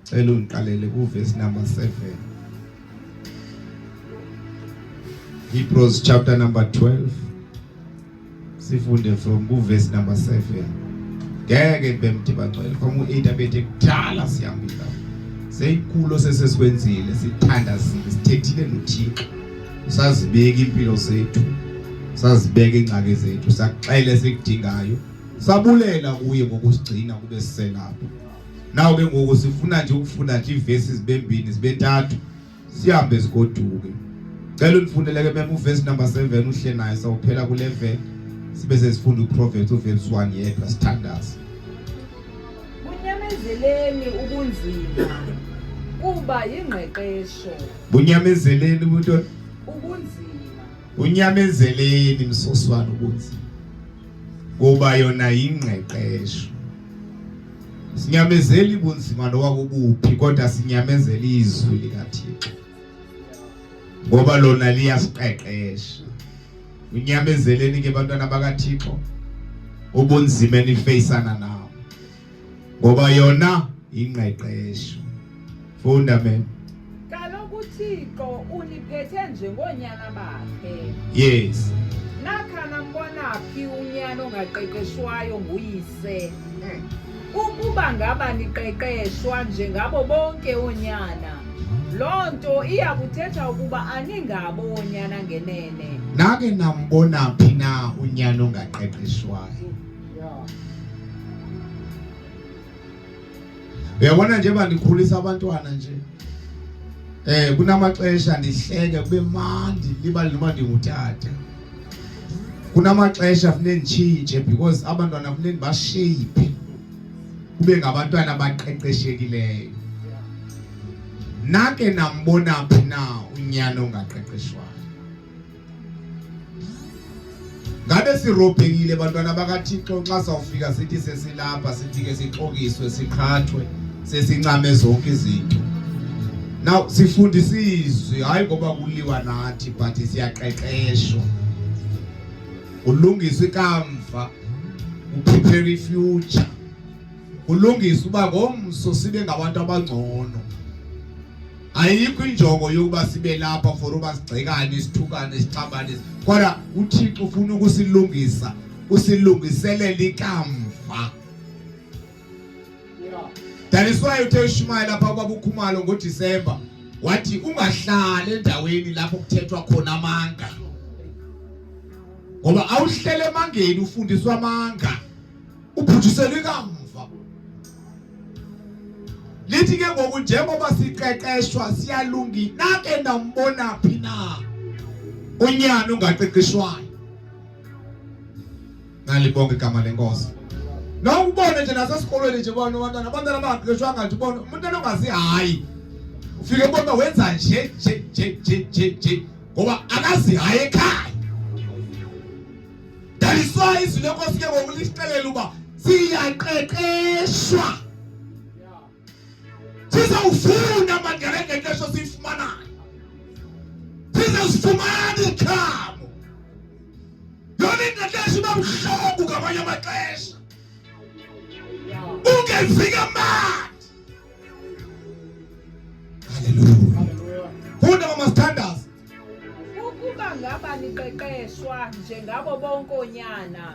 Cela ungiqalele kuvesi number 7. Hebrews chapter number 12. Sifunde from kuvesi number 7. Ngeke bemthi bangcwele from u8 abethe kudala sihambile lapho. Seyikulo sesesikwenzile sithandazile sithethile noThixo. Sazibeka impilo zethu. Sazibeka ingxaki zethu sakuxela esikudingayo. Sabulela kuye ngokusigcina kube siselapho. Naw ke ngoku sifuna nje ukufunda nje ivesi zibe mbini zibe ntathu sihambe sigoduke. Cela undifundele ke mem uvesi number 7 uhle naye sawuphela ku 11 sibe sesifunda uProverbs uverse 1 yedwa sithandaze. Bunyamezeleni ubunzima kuba yingqeqesho. Bunyamezeleni ubuntu ubunzima. Unyamezeleni msoswana ubunzima. Kuba yona yingqeqesho. Sinyamezeli ubunzima noba bubuphi kodwa sinyamezela izwi likaThixo. Ngoba lona liyasiqeqesha. Unyamezeleni ke bantwana bakaThixo ubunzima enifeyisana nawo. Ngoba yona ingqeqesho. Funda mem. Kaloku uThixo uniphethe njengoonyana bakhe. Yes. Nakha nambona phi unyana ongaqeqeshwayo nguyise? Ukuba ngaba niqeqeshwa njengabo bonke oonyana, loo nto iya kuthetha ukuba aningabo oonyana ngenene. Nake nambona phi na unyana ongaqeqeshwayo? Uyabona nje bandikhulisa abantwana nje. Eh kunamaxesha ndihleke kube mandi libali noma ndingutata. Kunamaxesha funeke nditshintshe because abantwana funeke ndibashape. Kube ngabantwana abaqeqeshekileyo. Nake nambona phi na unyana ongaqeqeshwayo? Ngabe sirobhekile bantwana bakaThixo xa sawufika sithi sesilapha sifike sixokiswe siqhathwe sesincame zonke izinto. Now sifundisa izwi hayi ngoba kuliwa nathi but siyaqeqeshwa. Ulungiswa ikamva, uprepare ifuture. Ulungisa uba ngomso sibe ngabantu abangcono. Ayikho injongo yokuba sibe lapha for uba sigxekane, sithukane, sixabane. Kodwa uThixo ufuna ukusilungisa, usilungiselela ikamva. That is why uthe ushumayela lapha ubaba uKhumalo ngoDisemba wathi ungahlali endaweni lapho kuthethwa khona amanga. Ngoba awuhlele emangeni ufundiswa amanga. Ubhujiselwe ikamva. Lithi ke ngoku njengoba siqeqeshwa siyalungi nake nambona phi na unyana ongaqeqeshwayo. Nalibonke igama lenkosi. Nokubona nje nasesikolweni nje bona abantwana abantwana abangaqeqeshwanga nje ubona umuntu ongazi hayi. Ufike ubona wenza nje nje nje nje nje nje ngoba akazi hayi ekhaya. That is why izwi lenkosi ke ngoku lisixelela uba siyaqeqeshwa. Sizawufunda manje ngale ngqeqesho siyifumanayo. Sizazifumana iziqhamo. Yona ingqeqesho iba buhlungu ngamanye amaxesha. Ungefika manje. Hallelujah. Funda mama sithandaze. Ukuba ngaba niqeqeshwa njengabo bonke oonyana,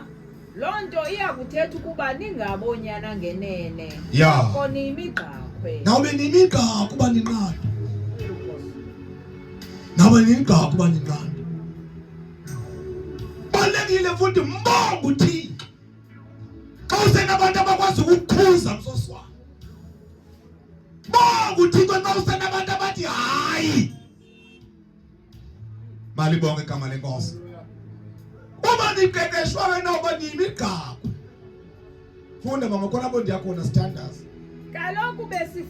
loo nto iya kuthetha ukuba ningabo oonyana ngenene. Ya. Koko niyimigqakhwe. Nawube niyimigqakhwe uba ninqanda. Nawube niyimigqakhwe uba ninqanda. Balekile futhi mbonga uThixo. Xa usenabantu abakwazi ukukhuza msoswana. Bonga uThixo xa usenabantu abathi hayi. Malibonge igama lenkosi. Uma niqeqeshwa wena uba niyimigqakhwe. Funda mama khona bo ndiyakhona sithandaza. Kaloku besi